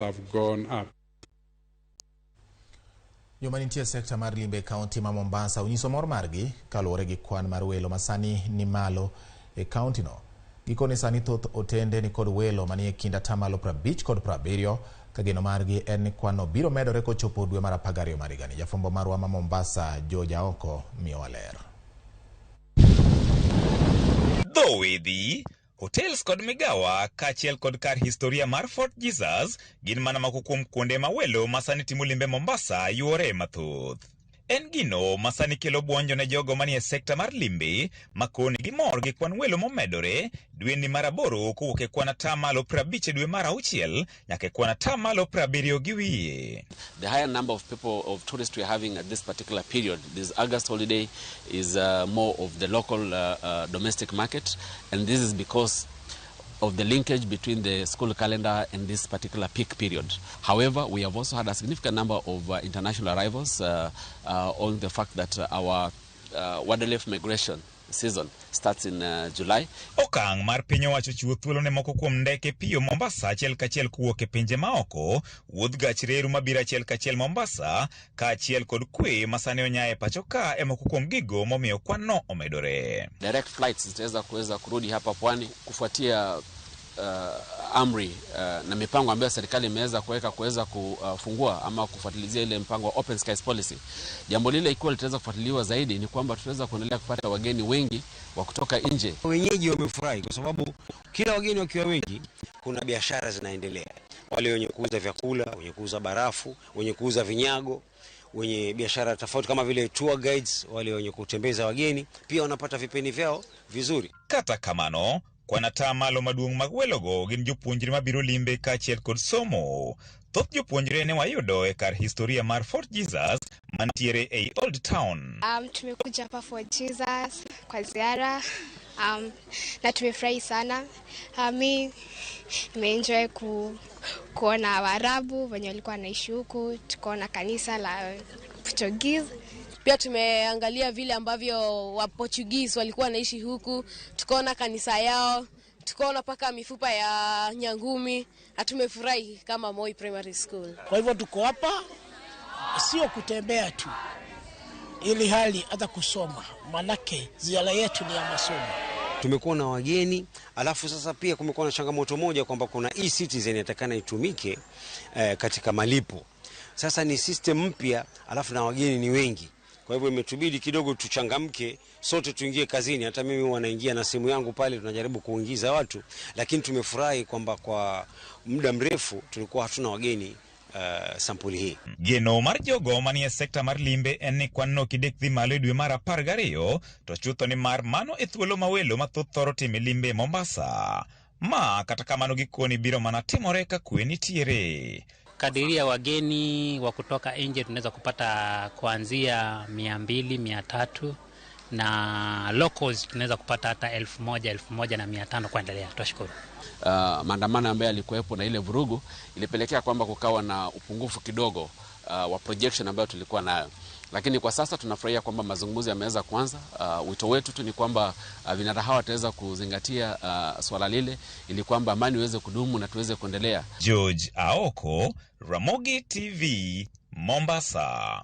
Have gone up. Joma nitie e sekta mar limbe e kaunti ma Mombasa onyiso mor margi kaluwore gi kwan mar welo masani ni malo e kaunti no. Gikone sani thoth otende ni kod welo manie kind atamalo 50 kod 70 ka geno margi en ni kwan no biro medore kochopo dwe mar 12 mar higani. Jafwambo marwa ma Mombasa George Aoko miyowa ler. Dho wedhi, hotels kod migawa kaachiel kod kar historia mar Fort Jesus gin mana moko kuom kuonde ma welo ma sani timo limbe Mombasa yuore mathoth. En gino ma sani kelo buonjo ne jogo manie sekta mar limbe ma koni gimor gi kwan welo momedore dweni mar 8 kowuok e kwan atamalo 50 e dwe mar 6 nyaka e kwan atamalo 70 gi wiye. The higher number of people, of tourists we are having at this particular period, this August holiday, is more of the local domestic market, and this is because of the linkage between the school calendar and this particular peak period. However, we have also had a significant number of international arrivals on the fact that our wildlife migration season starts in July. Okang' mar piny owacho chiwo thuolo ne moko kuom ndeke piyo Mombasa achiel kachiel kowuok e pinje maoko, wuodh gach reru mabiro achiel kachiel Mombasa, kaachiel kod kwe masani onya e pacho ka e moko kuom gigo momiyo kwan no omedore. Direct flights zitaweza kuweza kurudi hapa pwani kufuatia amri na mipango ambayo serikali imeweza kuweka kuweza kufungua ama kufuatilizia ile mpango wa Open Skies Policy. Jambo lile ikiwa litaweza kufuatiliwa zaidi ni kwamba tutaweza kuendelea kupata wageni wengi wa kutoka nje. Wenyeji wamefurahi kwa sababu kila wageni wakiwa wengi kuna biashara zinaendelea. Wale wenye kuuza vyakula, wenye kuuza barafu, wenye kuuza vinyago, wenye biashara tofauti kama vile tour guides, wale wenye kutembeza wageni pia wanapata vipeni vyao vizuri. Kata kamano, kwan atamalo maduong' mag welogo gin jopuonjre mabiro limbe kaachiel kod somo. Thoth jopuonjre ne wayudo e kar historia mar Fort Jesus mantiere ei Old Town. Tumekuja hapa Fort Jesus kwa ziara na tumefurahi sana. Mi nimeenjoy kuona Waarabu wenye walikuwa wanaishi huku, tukaona kanisa la Portuguese. Pia tumeangalia vile ambavyo wa Portuguese walikuwa wanaishi huku, tukaona kanisa yao, tukaona paka mifupa ya nyangumi na tumefurahi kama Moi Primary School. Kwa hivyo tuko hapa sio kutembea tu, ili hali hata kusoma, manake ziara yetu ni ya masomo. Tumekuwa na wageni, alafu sasa pia kumekuwa na changamoto moja kwamba kuna e-citizen inatakana itumike katika malipo. Sasa ni system mpya, alafu na wageni ni wengi. Kwa hivyo imetubidi kidogo tuchangamke, sote tuingie kazini. Hata mimi huwa naingia na simu yangu pale, tunajaribu kuingiza watu, lakini tumefurahi kwamba kwa muda mrefu tulikuwa hatuna wageni sampuli hii. Geno mar jogo manie sekta mar limbe en ni kwan no kidek dhi malo e dwe mar 12, to chutho ni mar mano e thuolo ma welo mathoth thoro time limbe Mombasa. Ma kata kamano gikoni biro mana timore ka kwe nitiere. Kadiria wageni wa kutoka nje tunaweza kupata kuanzia 200, 300 na locals tunaweza kupata hata 1000, 1500 kuendelea. Tunashukuru. Maandamano ambayo yalikuwepo na ile vurugu ilipelekea kwamba kukawa na upungufu kidogo wa projection ambayo tulikuwa nayo. Lakini kwa sasa tunafurahia kwamba mazungumzo yameweza kuanza. Wito wetu tu ni kwamba vinara hawa wataweza kuzingatia swala lile ili kwamba amani iweze kudumu na tuweze kuendelea. George Aoko, Ramogi TV, Mombasa.